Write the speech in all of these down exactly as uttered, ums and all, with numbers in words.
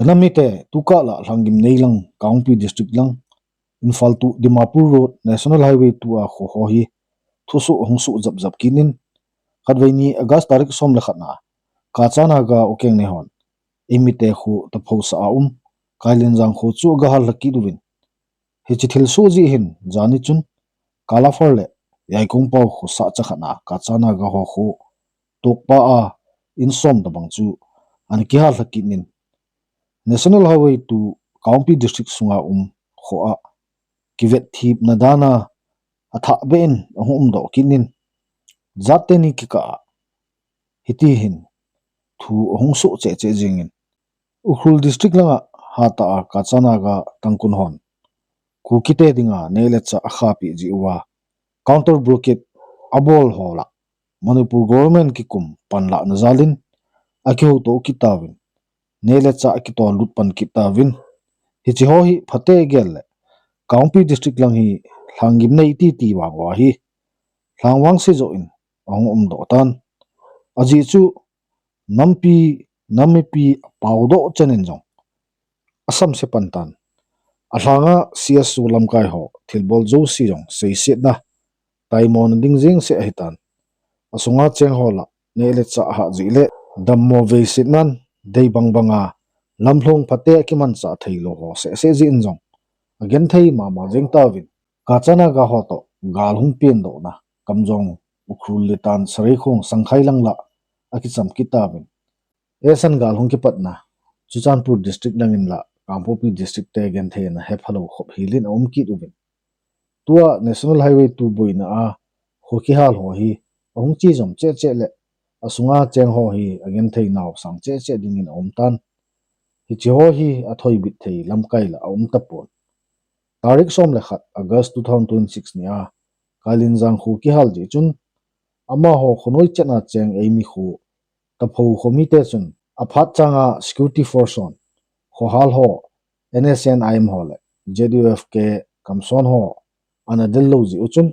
Nam mite, tukah lah Lhanggimnei lang, Kangpokpi District lang, Imphal to Dimapur Road, National Highway two a kho ho hi thusoh ahung soh japjap kit in, khatvei ni August tarik som le khat na, Kacha Naga Ukeng ne hon eimite kho taphosa a um Kailenjang kho chu aga hal lha kit uvin. Hiche thilsoh jeh hin jani chun Kalafar le Yaikongpao kho sahcha khat na Kacha Naga ho kho tokpa a in som tabang chu ana kihal lha kit in, National Highway two Kangpokpi District sunga um kho a kivetthipna dan a athah beh in ahung umdoh kit in, jat teni kikah a hiti hin thu ahung soh cheh cheh jing in, Ukhrul District langa hatah a Kacha Naga Tangkhul hon Kukite dinga neh le chah akhapeh jeh uva counter blockade abol ho lah Manipur government kikum panlahna jal in akihouto kit tauvin, neh le chah akitolut pan kit tauvin. Hiche ho hi phatecha gel le Kangpokpi District lang hi Lhanggimnei titi vang uva hi lhangvang se joh in ahung umdoh tan. Ajeh chu nampi, nam mipi apaodoh chan in jong asamse pan tan. Alhanga C S O lamkai ho thilbol jouse jong seisetna, taimona ding jeng seh ahitan. Asunga cheng ho lah neh le chah ahah jeh le dammo veisetnan dei bang banga lamlhong phatecha kimanchah theilou ho seh seh jeh in jong agenthei mama jeng tauvin. Kacha Naga ho toh gal hung pendohna Kamjong, Ukhrul, Litan, Sareikhong, Sangkhai lang lah akicham kit tauvin. Eisan gal hung kipatna Churachandpur District lang in lah Kangpokpi District te gentheina hephalou khop hel in aum kit uvin. Tua National Highway two boina a kho kihal ho hi ahung chejom cheh cheh le asunga cheng ho hi agenthei nau sang cheh cheh dingin aum tan. Hiche ho hi athoibit thei lamkai lah aum tapon. Tarik som le khat August two thousand twenty-six ni a Kailenjang kho kihal jeh chun amaho khonoi chetna cheng eimi kho tapho kho mite chun aphat changa security force hon kho hal ho N S N I M ho le Z U F K Kamson ho ana del lou jeh u chun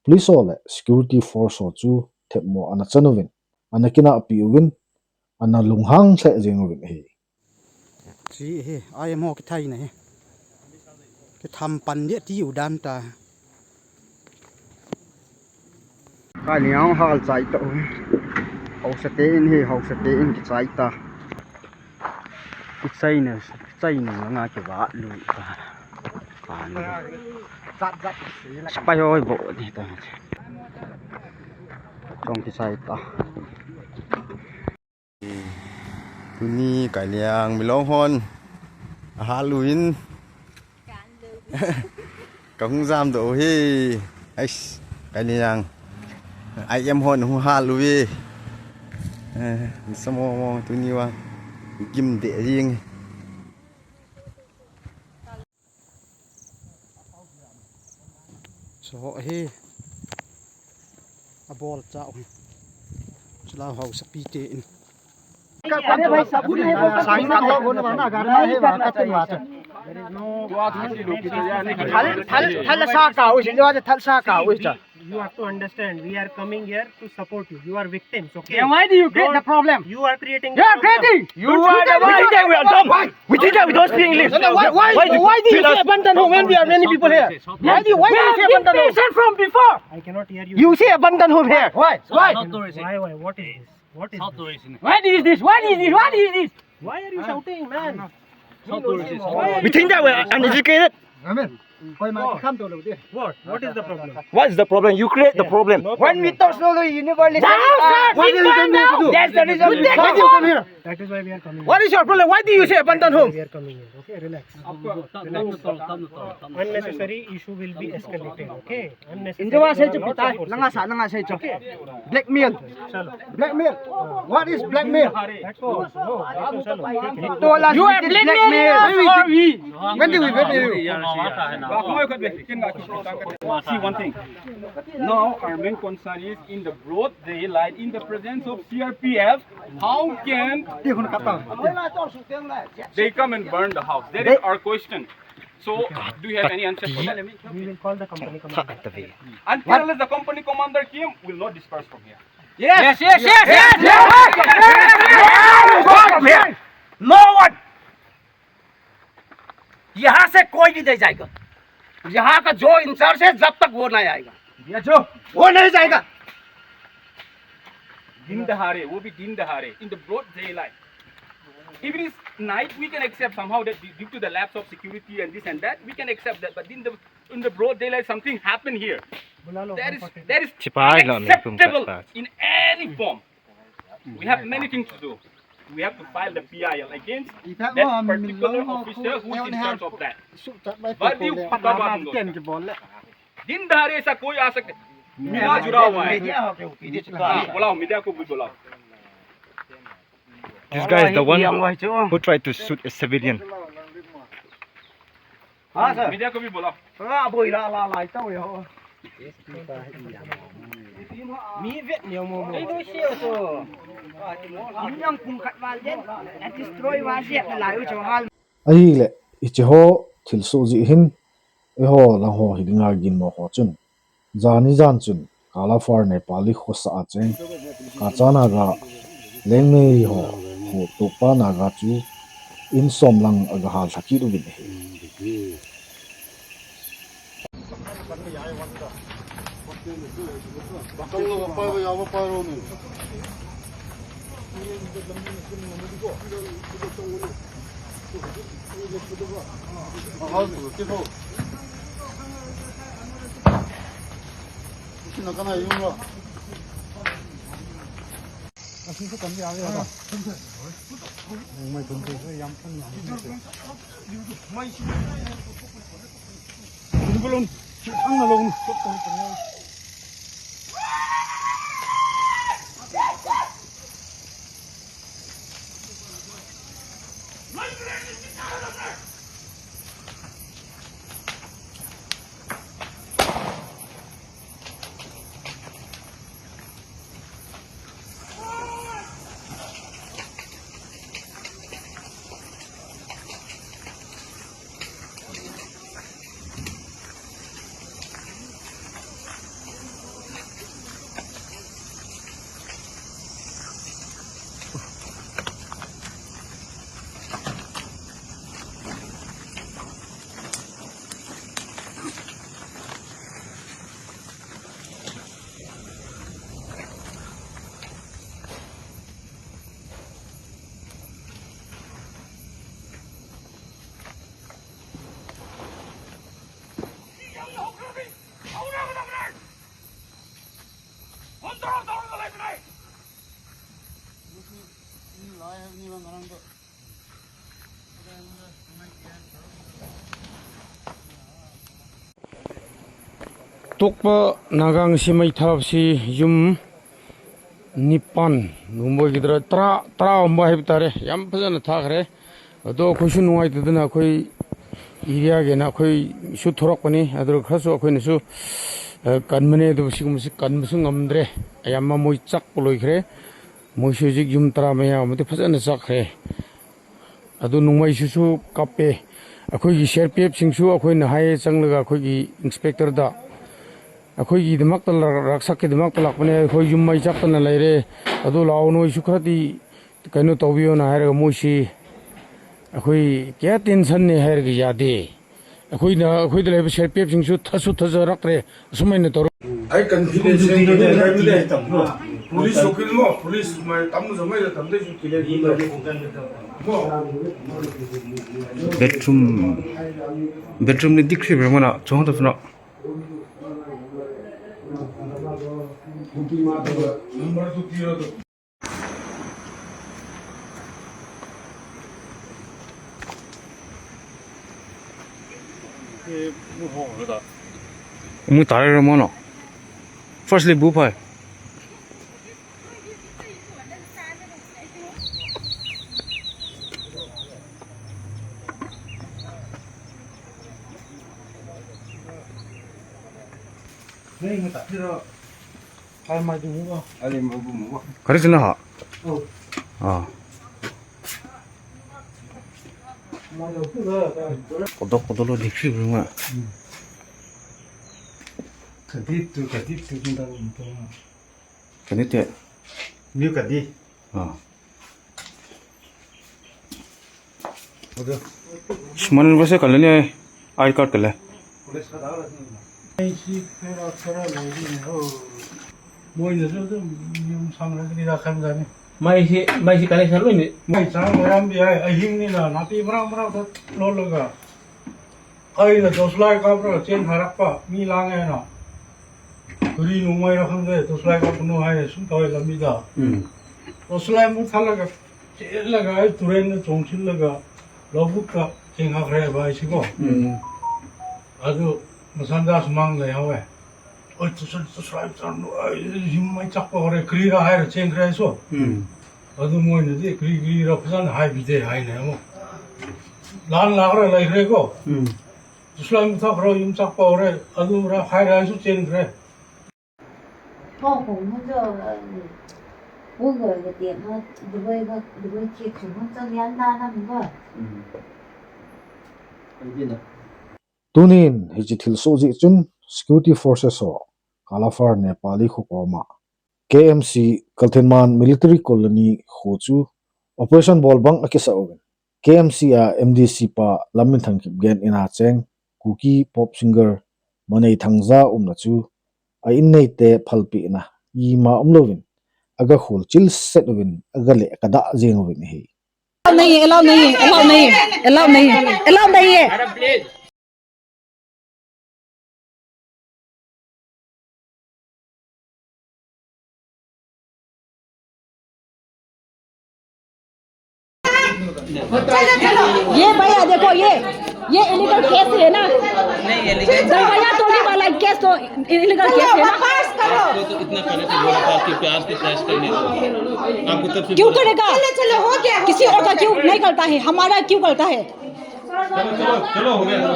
police ho le security force ho chu themmo ana chan uvin, ana kinahpi uvin, ana lunghang lheh jeng uvin ahi. Chi hi, I M ho kithai na hi. Kitham pan dia ti u dan ta. Ka ni ang hal chai ta u. Hausate in hi, hausate in kichai ta. Kichai na, kichai na nga kiva lui ta. Ka ni. Sipai hoi bo ni ta. Chong kichai ta. Tuni Kailiang milong hon ahal uvin. Kahung jamdoh u hi. Ais, Kailiang. I M hon hung hal uve. Eh, samo mo tuni vang. Gim deh jing. Chu hi abol chau hi. Chulai hausapi te in. Thal, thal, thal sa ka u, thal sa ka u. You have to understand, we are coming here to support you. You are victims, okay? Then why do you create the problem? You are creating the problem. You are creating. You are the one. We think that we are dumb. We think that we don't speak English. No, no, why, why, why do you say abandon home when we are many people here? Why do you, why do you say abandon home? From before. I cannot hear you. You say abandon home here. Why? Why? Why? Why? What is this? What is this? What is this? What is this? What is this? Why are you shouting, man? We think that we are uneducated. Amen. What? What is the problem? What is the problem? You create the problem. When we talk slowly, you never listen. That's the reason. What is your problem? Why do you say abandon home? We are coming here. Okay, relax. Unnecessary issue will be escalated, okay? Unnecessary. Langa sa, langa sa. Blackmail. Blackmail. What is blackmail? You are blackmailing us, or we? When did we blackmail you? See one thing. Now our main concern is in the broad daylight, in the presence of C R P F, how can they come and burn the house? That is our question. So, do you have any answer for that? We will call the company commander. Until unless the company commander came, we will not disperse from here. Yes, yes, yes, yes, yes. No one. यहाँ से कोई भी नहीं जाएगा। यहाँ का जो इंचार्ज है, जब तक वो नहीं आएगा, ये जो, वो नहीं जाएगा। दिन दहाड़े, वो भी दिन दहाड़े, in the broad daylight. Even if night, we can accept somehow that due to the lapse of security and this and that, we can accept that. But in the, in the broad daylight, something happened here. That is, that is unacceptable in any form. We have many things to do. We have to file the P I L against that particular officer who is in charge of that. But you, din dahar aisa koi aa sakta. Mila jura hua hai. Media ho kya, media chika. Bulao, media ko bhi bulao. This guy is the one who tried to shoot a civilian. Ha, sir. Media ko bhi bulao. Ha, boi la la la, ito yo. Mi vet ni mo mo. Ito siya so. Inyang pung khat wal din. At destroy wal din, la yo cho hal. Ahile, hiche ho thilsoh jeh hin, eiho lang ho hi dinga ginmo ho chun, jan hi jan chun, Kalafar Nepali khosa a cheng, Kacha Naga, Lengmei ho, ho Tokpa Naga chu, in som lang aga hal lha kit uvin ahi. Tokpa Naga ngasi mei thap si yum nipan, number kidra tara, tara umba hai tare, yam phajana thakre. Ado akhoi su nungai tadana akhoi area gena akhoi su thorak pani, ado khasu akhoi nasu, eh, kan mane do si kum si kan musu ngamdre. Ayam ma moi chak poloi kre. Moi su jik yum tara maya mate phajana chak kre. Adu nungmai susu kape. Akhoi ki C R P F sing su akhoi na hai chang laga akhoi ki inspector da. Akhoi ki dimak ta la-, raksak ki dimak ta lak pane akhoi yum mai chak ta na lai re. Adu lao noi su khrati kaino tawbi na hai ra mo si. Akhoi kya tension ne hai ra ki yade. Akhoi na, akhoi da laiba C R P F sing su thasu thaja rak re, asumai na tawra. Ai confidence ni, ai confidence tam mo. Police sokil mo, police mai tam mo, mai tam de su kile mo. Bedroom, bedroom ni dikri ber mo na, chong ta suna. Number two kilo to. Mu tare re mo no. Firstly, bu phai. Kari sina ha? Ah. Kodok kodok lo dikri bunga. Kadi tu, kadi tu, kadi tu. Kadi te. New kadi. Ah. Odo. Sman basa kala ni ai, I card kala. Ai, si, pero, pero, lo, ni, oh. Moi na, so, so, yung sang na, ni na, kan, kan, ni. Mai si, mai si, kala, sa, lo, ni. Mai sang, ram, bi, ai, ai, hing, ni, na, na, pi, mra, mra, to, lo, lo, ga. Ai, na, dos, lai, ka, bro, chen, harak, pa, mi, lang, ai, na. Turi, nu, mai, ra, kan, de, dos, lai, ka, nu, ai, sun, ka, ai, la, mi, da. Hmm. Dos, lai, mu, thala, ga. Chelaga, ai, turen na chongchil laga, lobuk ka, cheng hak re bai si ko. Hmm. Adu, masanda sumang le hawe. Oi, tu sun, tu srai, tu sun, ai, him mai chak pa re, kri ra hai re, cheng re so. Hmm. Adu moi na di, kri, kri ra, pasan hai bi de hai ne mo. Lan la re, lai re ko. Hmm. Tu srai mu thak ro, him chak pa re, adu ra, hai re, so cheng re. Kong kong nu jo, eh, wo goi ga tiam ha, Dubai ga, Dubai kik chu hun chang yan na nam ga. Tunin, hiche thilsoh jeh chun, security forces ho, Kalafar Nepali kho koma, K M C Kalthenman Military Colony kho chu, operation bol bang akisah uvin. K M C a M D C pa Lamminthang Kipgen in a cheng, Kuki pop singer Manei Thangja umna chu, a inneite phalpehna ima umlouvin, aga khol chilset uvin, aga leh kadah jeng uvin ahi. Allow nahi hai, allow nahi hai, allow nahi hai, allow nahi hai, allow nahi hai. ये भैया देखो, ये, ये illegal case है ना? नहीं, इलीगल दरवाजा तोड़ने वाला केस तो इलीगल केस है ना? आपको तो इतना पहले से बोला था कि प्यार से प्रयास करने दो। आपको तब से क्यों बोला। करेगा? चलो, चलो, हो गया, हो किसी गया, और का हो क्यों गया। नहीं करता है, हमारा क्यों करता है? चलो, चलो, चलो, हो गया, चलो।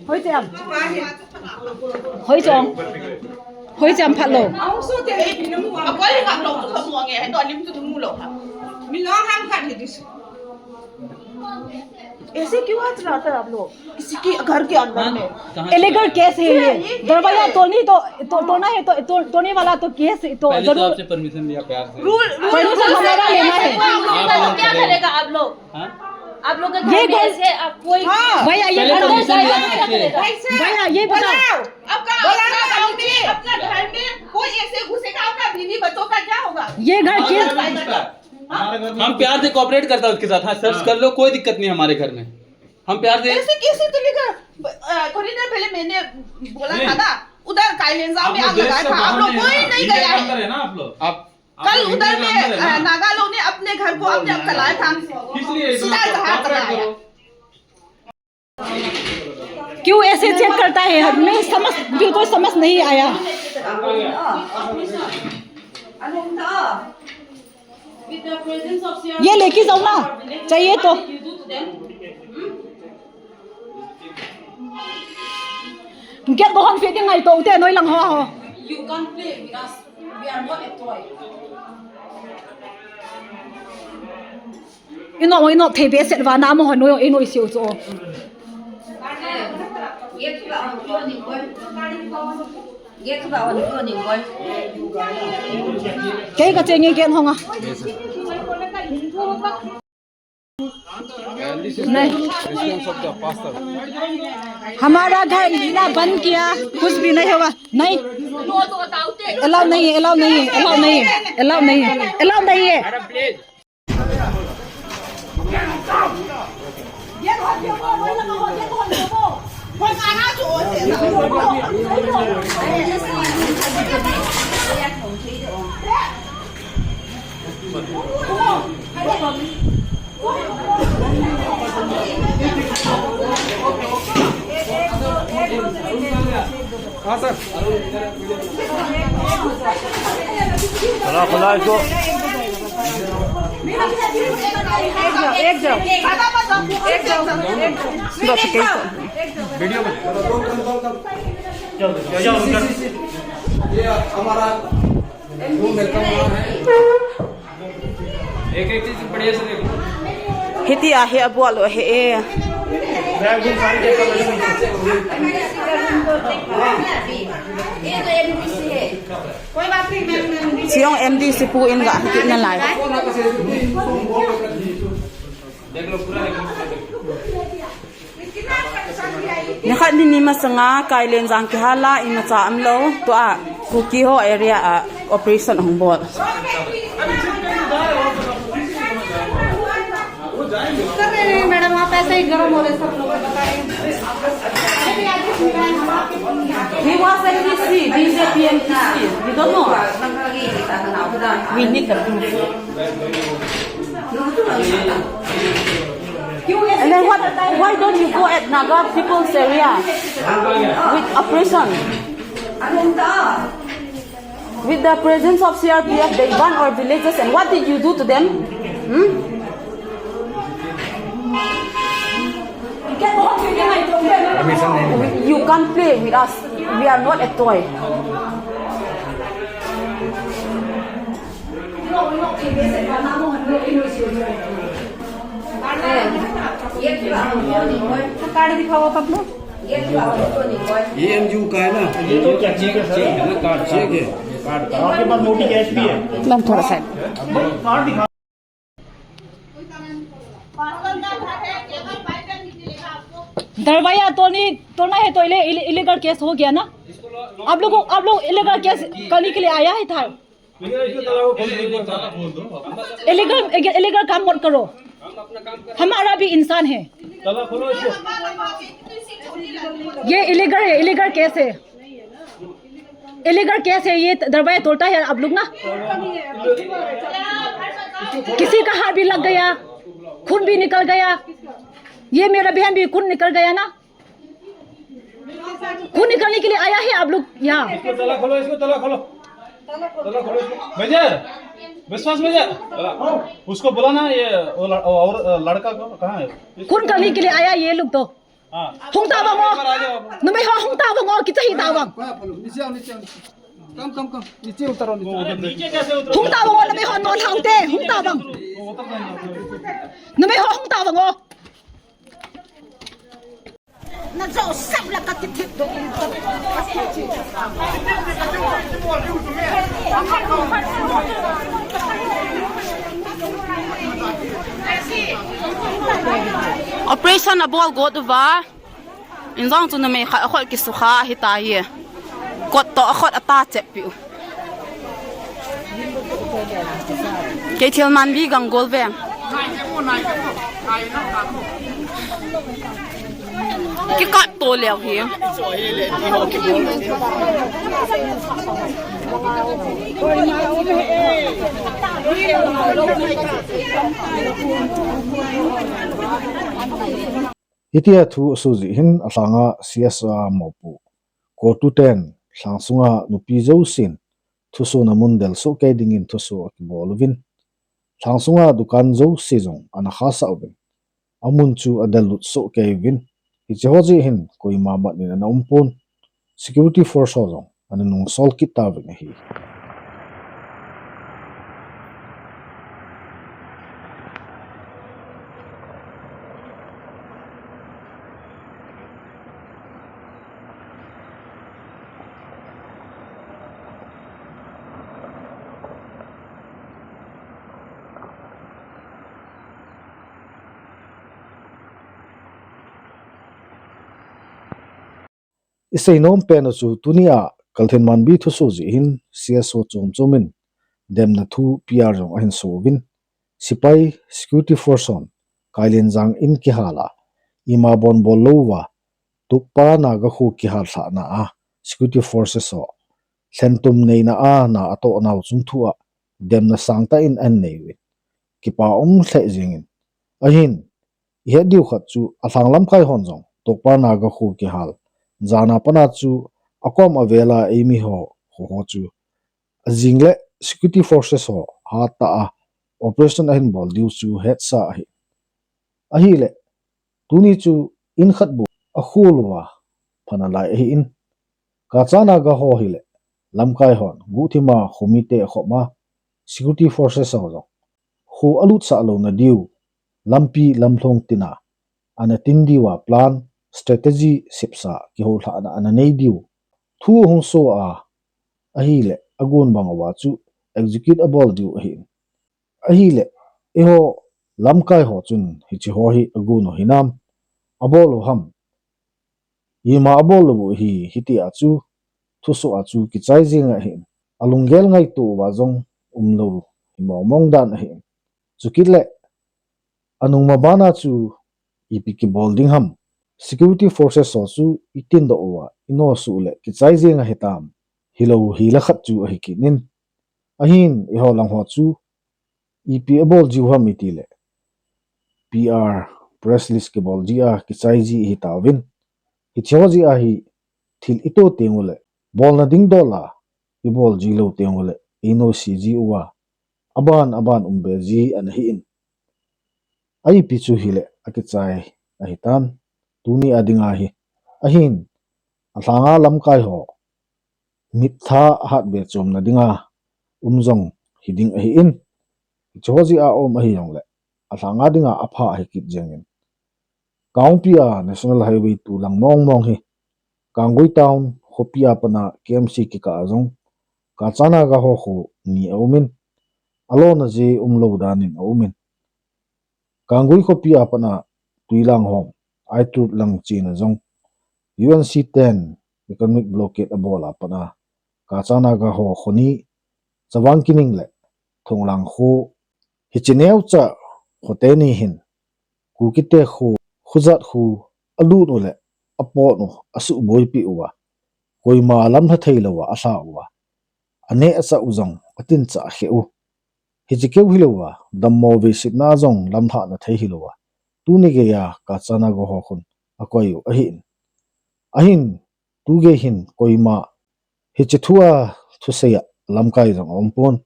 Hoicham. Hoicham. Hoicham phalou. ऐसे क्यों हाथ चलाता है आप लोग? किसी के घर के अंदर में। इलीगल केस है ये। दरवाजा तोड़नी तो, तो, तोड़ना है तो, तो, तोड़ने वाला तो केस तो पहले तो जरूर। आपसे परमिशन लिया प्यार से। रूल, रूल परमिशन हमारा लेना है। आप लोग क्या करेगा आप लोग? हाँ? आप लोग के ये घर में घर ऐसे आप कोई हाँ। भैया, ये पहले बताओ। परमिशन लिया ना आपसे। भैया, ये बताओ। बुलाओ। अब कहाँ बुलाओ, अपना गाँव में, अपना घर में कोई ऐसे घुसेगा, आपका बीवी बच्चों का क्या होगा? ये घर किस हमारा घर में हम प्यार से कोऑपरेट करता है उसके साथ। हाँ, सर्च हाँ। कर लो, कोई दिक्कत नहीं हमारे घर में। हम प्यार से ऐसे कैसे चलेगा? ब-, अ, थोड़ी देर पहले मैंने बोला नहीं। था ना, उधर काइलेंजा में आग लगाया था, आप लोग कोई नहीं गया है। अंदर है ना आप लोग? आप कल उधर में, अ, नागा लोग ने अपने घर को अपने आप चलाया था। किस लिए इतना सीधा जहाज चलाया। क्यों ऐसे चेक करता है? हमें समझ, बिल्कुल समझ नहीं आया। ये लेके जाओ ना, चाहिए तो। Get bohon feeding ai to te noi lang ho ho. You can't play with us. We are not a toy. Ino, ino, thei be set va na mo ho no, ino i siu chu. Kei ka cheng nge gen hong a. This is the residence of the pastor. हमारा घर ना बंद किया, कुछ भी नहीं होगा, नहीं। Allow नहीं है, allow नहीं है, allow नहीं है, allow नहीं है, allow नहीं है। हाँ सर। खुला, खुला इसको। एक जाओ, एक जाओ, एक जाओ, एक जाओ। वीडियो में। ये हमारा रूम है, कमरा है। Hiti ahi abualo he e. Siong M D C pu in ga hiti na lai. Nikhat ni ni masanga Kailenjang kihal a imacha umlou, tua Kuki ho area a operation ahung bol. Sir, madam, आप ऐसे ही गर्म हो रहे, सब लोग बता रहे हैं। He was M D C, B J P M D C. You don't know? We need the proof. And then what, why don't you go at Naga people's area with oppression? With the presence of C R P F, they burn our villages, and what did you do to them? Hmm? You can't play with us. We are not a toy. Card दिखाओ आप अपना। ये एनजीओ का है ना? ये तो क्या चेक है, सर? चेक है ना, कार्ड, चेक है। Card, card. आपके पास मोटी कैश भी है। मैम, थोड़ा सा। कार्ड दिखा। दरवाजा तोड़ने, तोड़ना है तो इले-, इले-, इलीगल केस हो गया ना? आप लोगों, आप लोग इलीगल केस करने के लिए आया है था? इलीगल, इलीगल काम मत करो, हमारा भी इंसान है। ताला खोलो इसको। ये इलीगल है, इलीगल केस है, इलीगल केस है। ये दरवाजा तोड़ता है आप लोग ना, किसी का हाथ भी लग गया, खून भी निकल गया, ये मेरा बहन भी खून निकल गया ना। खून निकालने के लिए आया है आप लोग यहाँ। इसको ताला खोलो, इसको ताला खोलो। ताला खोलो इसको। मेजर, विश्वास मेजर, उसको बुलाना, ये वो ल-, वो और लड़का को कहाँ है? खून करने के लिए आया ये लोग तो। हाँ। Hung tao vang o. Numei ho hung tao vang o, kicha hi tao vang. नीचे आओ, नीचे आओ, नीचे। कम, कम, कम। नीचे उतरो, नीचे। नीचे कैसे उतरो? Hung tao vang o, numei ho non hao te, hung tao vang. वो उतर जाएंगे। Numei ho hung tao vang o. Operation abol got uva. Injong chu numei khat akhut kisukha ahitai. Kot toh akhut ata chep piu. Keithelmanbi Ganggol veng. Kikat to leo hi. Hitia thu asoh jeh hin alhanga C S O a mopo, KOTU ten lhang sunga nupi jousen thusohna mun del soh kei dingin thusoh akibol uvin, lhang sunga dukan jouse jong ana khahsah uvin, amun chu adel lut soh kei uvin, hiche ho jeh hin koima mat in ana um pon, security force ho jong ana nungsol kit tauvin ahi. Isei nom pen u chu tunia Kalthenmanbi thusoh jeh hin C S O chom chom in demna thu P R jong ahin soh uvin, sepai security force hon Kailenjang in kihal a, ima bon bol louva, Tokpa Naga kho kihal lhahna a security forces ho lhentum neina a na atoh nau chungthu a demna sangtah in ahin nei uvin, kipa um lheh jengin, ahin ihet diu khat chu alhang lamkai hon jong Tokpa Naga kho kihal jana pana chu akom avel a eimi ho kho ho chu ajing le security forces ho hattah a operation ahin bol diu chu hetsa ahi. Ahile tuni chu in khat bou akhol uva pha nalai ahin, Kacha Naga ho hile lamkai hon guhthima khomite akhop a, security forces ho jong kho alutsah louna diu lampi lamlhong tina ana tin diu a plan, strategy, sepsa, kihoulhahna ana nei diu thu ahung so a, ahile agon bang uva chu execute abol diu ahin. Ahile eiho lamkai ho chun hiche ho hi agon u hinam, abol u ham, ima abol lou u hi, hitia chu thusoh a chu kichai jeng ahin, alunggel ngaito uva jong umlou hi mongmong dan ahin. Chukit le anung ma bana chu ipi kibol ding ham, security forces ho chu itindoh uva inosuh le kichai jeng ahitam, hilou hile khat chu ahi kit in. Ahin eiho lang ho chu ipi abol jiu ham itile PR, press release kibol ji a kichai ji hitauvin. Hiche ho jeh a hi thil ito tengule, bolna dingdol a ibol ji lou tengule, einosi ji uva aban aban umbe ji ana hin. Ipi chu hile akichai ahitan, tuni a dinga hi. Ahin alhanga lamkai ho mitlha ahatbe chomna dinga um jong hiding ahin. Hiche ho jeh a um ahijongle alhanga dinga apha ahi kit jengin. Kangpokpi a National Highway two lang mongmong hi Kanggui Town khopi a pat a KMC kikah a jong Kacha Naga ho kho ni aumin, alona ji umlou danin aumin. Kanggui khopi a pat a Tuilang hom, Aitut lang chena jong UNC ten economic blockade abol a pat a Kacha Naga ho kho ni, Chavang Kining le Thonglang kho, hiche neocha kho teni hin Kukite kho, khojat kho alut u le apot u asuhboipeh uva, koima lamlha theilouva alha uva, aneh achah u jong atinchah kheh u. Hiche keu hilouva dammo veisetna jong lamlhahna thei hilouva, tuni geiya Kacha Naga ho khun akoi u ahin. Ahin tugei hin koima hiche thua thusei a lamkai jong aumpon,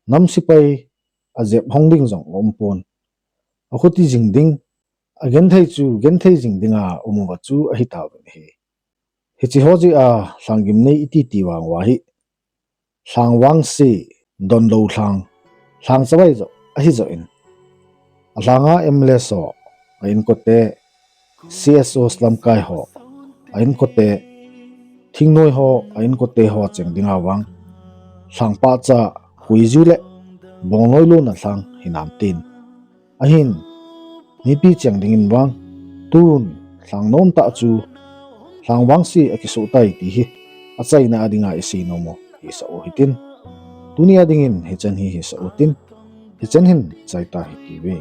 nam sepai ajep hong ding jong aumpon, akhuti jing ding, agenthei chu genthei jing dinga um uva chu ahitauvin ahi. Hiche ho jeh a lhanggimnei iti ti vang uva hi lhang vangse, donlou lhang, lhang chavai joh ahi joh in, alhanga MLAs ho, a inkote, CSOs lamkai ho, a inkote, thingnoi ho, a inkote ho cheng dinga vang lhang pahcha, koijiu le bongnoi lona lhang hinam tin. Ahin mipi cheng dingin vang tun lhang nomtah chu lhang vangse akisoh tai ti hi achaina a dinga isei nom u hisah u hitin. Tuni a dingin hichan hi hisah utin, hichan hin chaita hitiuve.